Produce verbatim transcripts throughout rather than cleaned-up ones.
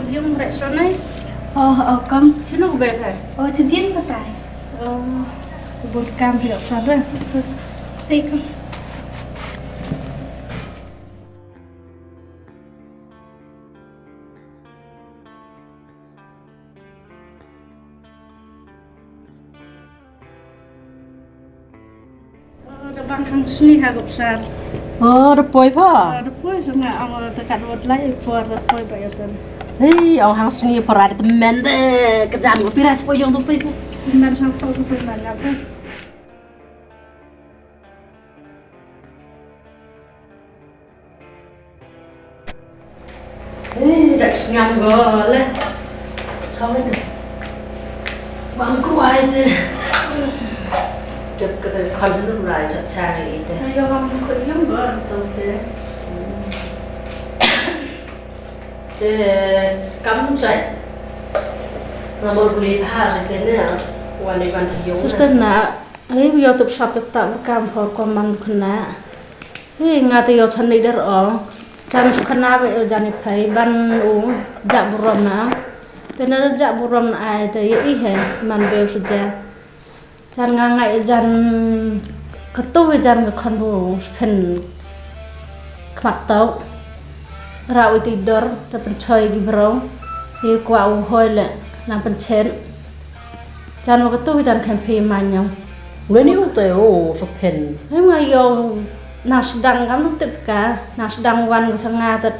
Yung rek sonai. Oh, oh, kong. Sino ko bel hai? Oh, cedin ko tai. Oh, bun kam phi rek sonai. Sei kong. Oh, da bang hang sngi ha gop sar. Oh, da poi pha. Oh, da poi sanga ang da kat wot lai por da poi ba ya tan. Hei, ang hang sngi por ada temen de kejam ko pira sepo yong tu poi ko. Temen sang poi ko temen apa? Eh, da sngam go le. Sorry de. Bang ku ai de. Jep ke de kan lu rai chat chang ai de. Ayo bang ku yong go to de. De kam chai. Ngamor beli pha de ne. Wan iban chi yong. Terus na, ai yo tup sap tup tak kam por ko man khna. Hi nga te yo chan ni der o. Chan su khana ba yo jan i phai ban u ja burom na. Te na ja burom na ai te ye i he man be su ja. Chan nga ngai jan katu wi jan ka khon bu phen khmat tau. Ra wi ti dor te pen choi gi bro. Ye kwa u hoi le nang pen chen. Chan wa katu wi jan khem phi ma nyong. Wen yu te o so phen. Hem nga yo na sdang kam nuk tip ka na sdang wan ka sanga tat.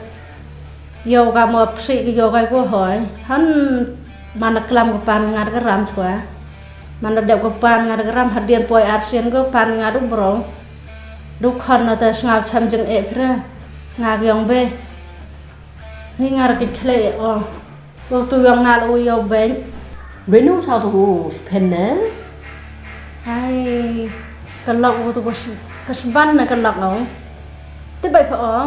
Yo ka mo psi ka yo ka ko hoi han. Mana klam ka pan ngar ka ram chwa. Mana dep ka pan ngar ka ram hadian poi arsian ka pan ngar u bro. Du khon na ta sngaw cham jeng e phra. Nga ka yong be. Hi ngar ka khle o. Waktu yong ngal u yo beng. Benu sa tu u spen ne. Hai ka lok u tu ka sban ne ka lok o. Te bai pha o.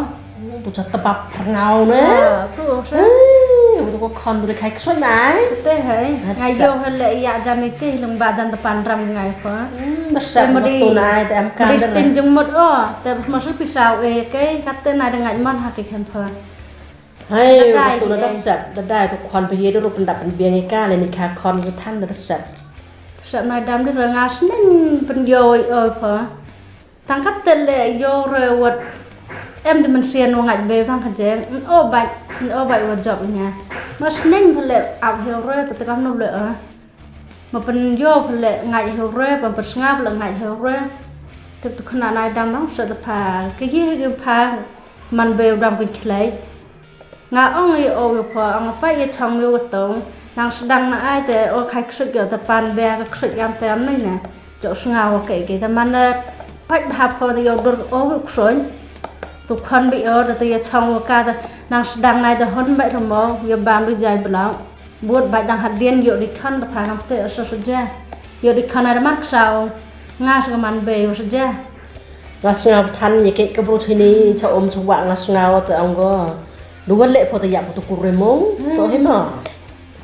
Tu cha tebap perngaw ne. Ah, tu sa. Hei, tu ko khon tu de khai ksoi mai. Te hai. Ngai yo hele ya jan ite lung ba jan tepan ram ngai pha. Hmm, da sep tu nai te am kan. Ristin jengmut o. Te masu pisau e ke kate nai de ngai man ha ke khem pha. Hai, da dai tu na da sep, da dai tu khon pye da rup da pen biang ka le ni ka khon ku than da sep. Sep mai dam da nga sneng pen yo oi oi pha. Tang kat te le yo re wat em di men sien wa ngaj be tang ka jeng. O bai, o bai wa job nya. Ma sneng pha le ap heo re ta ta kam no le a. Ma pen yo pha le ngaj heo re, ma pen snga pha le ngaj heo re. Te tu khna nai dam dam sep da pha. Ke ye ke pha man be dam ken khlai. Nga ong i o yu pho ong pa i chang mi u tong nang sdang na ai te o khai ksuk yo te pan be ka ksuk yam te am nai na. Jok snga o ke ke te man na pach bha pho te yo dur o yu ksoin. Tu khon bi o te ya chang o ka te nang sdang nai te hon bai rmo ya bam ri jai blau. Bud bai dang hadien yo di khan te pha ngam te so so ja. Yo di khan ai mar ksau. Nga sa man be yo so ja. Nga snga than ye ke ka bru chini cha om cha wa nga snga o te ong go. Duwan le pho ta yap tu kure mo. To hi ma.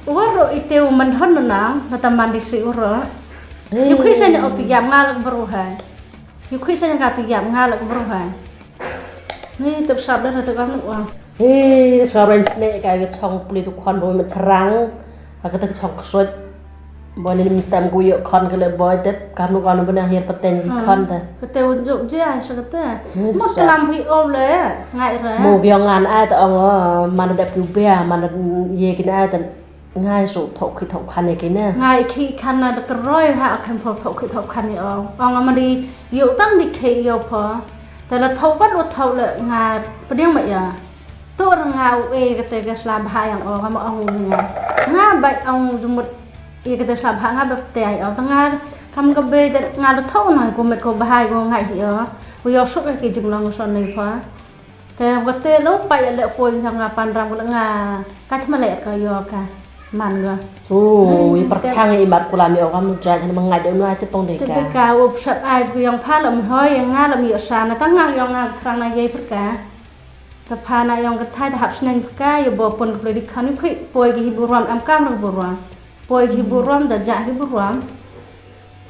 Wa ro ite u man hon na nang na ta man di si u ro. Yu khi sa nya o tu yap nga lak bru hai. Yu khi sa nya ka tu yap nga lak bru hai. Ni tup sap da tu kam wa. Hi sa ren sne ka yu chong pli tu khon bo ma charang. Ka ta chong ksot. Boy ni mstem ku ïoh khon ka le boy te kam nu kam nu bana hiar pateng ki khon te. Kate u juk je ai sa kate. Mo kalam phi o le ngai re. Mo ki ong ngan ai te ong man dep ki bia man ye ki ai te. Ngai su thok khi thok khan ye ki ne. Ngai khi khan na da ka roi ha khem thok khi thok khan ye ong. Ong ma ri ïoh tang di khi ïoh pho. Te la thok pat u thok le nga pdiang ma ya. Tur nga u e kate ka sla bha yang ong ma ong nga. Nga bai ong jumut e kate sla bha nga ba te ai ong. Nga kam ka be de nga da thok na ko met ko bha ko ngai hi ong. U yo suk ki jinglong so nei pho. Te kate lo bai le poi ha nga pan ram ko nga ka thma le ka yo ka man go. Chu i par chang i mat kula mi o kam jai han mangai de no ai te pong de ka. Te ka u sap ai ku yong pha lam hoi yang nga lam yo sa na tang nga yong nga srang na ye per ka. Ka pha na yong ka thai da hap sneng per ka yo bo pon ka play di khan phi poi ki hi bu ram am kam ram bu ram. Poi ki hi bu ram da ja ki bu ram.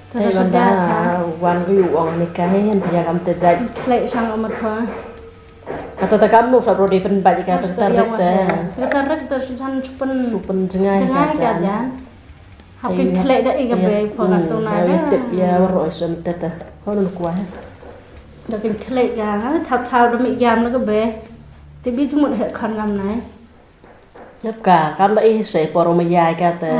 Te da sa ja ka. Wan ku yu ong ni ka he hen pya kam te jai. Khlei sang amat pha. Kata ta kam nu sa rodi pen bai ka ta ta rek ta. Ta rek ta su jan su pen. Su pen jengai ka jan. Hapin khlek da i ka be pho ka tu na da. Tip ya ro sem ta ta. Ho nun kwa. Da kin khlek ya thap thap da mi yam na ka be. Ti bi jumut he khan ngam nai. Nap ka kam da i se por ma ya ka ta.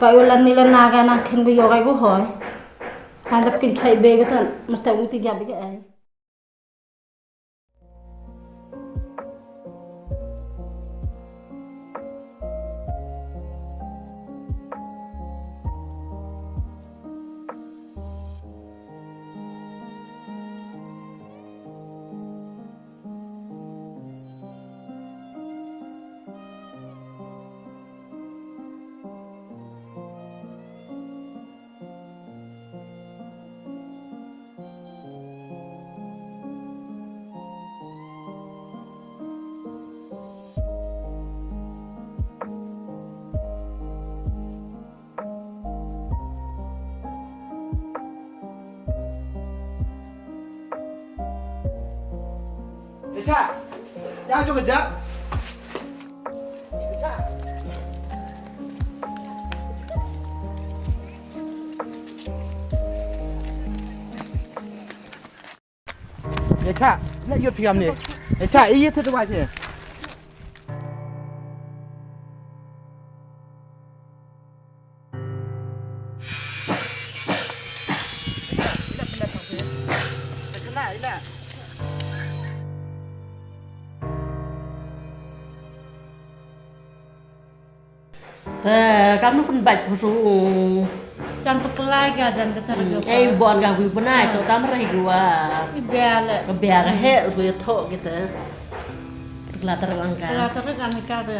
Pa u lan ni la na ka nang khin ko yo ka ko hoi. Han da kin khlek be ka ta mesti u ti ya be ka ai. Echa, ya jo keja. Echa, na yot piam ni. Echa, iye te dawai te. Te kam nu pynbait phusu. Jan pynklai ka jan ka tar ka. Ei bon ka wi pynai to tam rai ki wa. Ki bia le. Ka bia ka he su ya tho ki te. Pynklai tar ang ka. Pynklai tar ang ka te.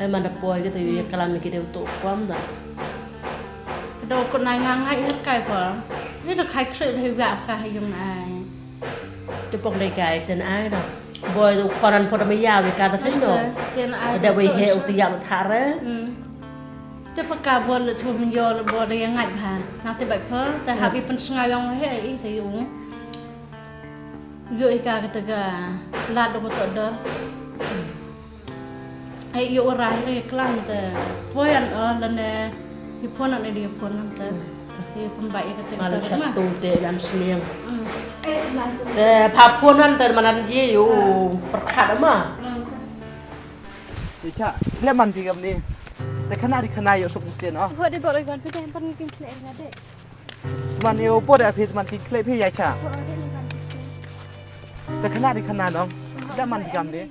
Ei man da poi ki te yu ya kalam ki de to kwam da. Ka do ko nai nga ngai her kai pa. Ni da khai kse de ga ka ha yung ai. Te pok dei kai ten ai da. Boi u khon an pho da me ïa wi ka ta thei no. Da boi he u ti ïa ma tha re. Te pa ka boi le chu min yo le boi da ïa ngai bha. Na te bai pho te hap i pynsnga yong he i te yu. Yo i ka ka te ka la do ko to dor. Ai ïoh u rai ri klam te. Poi an o lane i phone an i di phone an te. I pynbai i kate. Malu chat tu te lam sliang. Te pha phone an te manan ye yu perkhat ma. Icha, le man ti kam ni. Te khana di khana ïoh suk muslian o. Ho de bor i ban pide pan kin khle nga de. Man ïoh bor de phi man kin khle phi ya cha. Te khana di khana dong. Le man ti kam ni.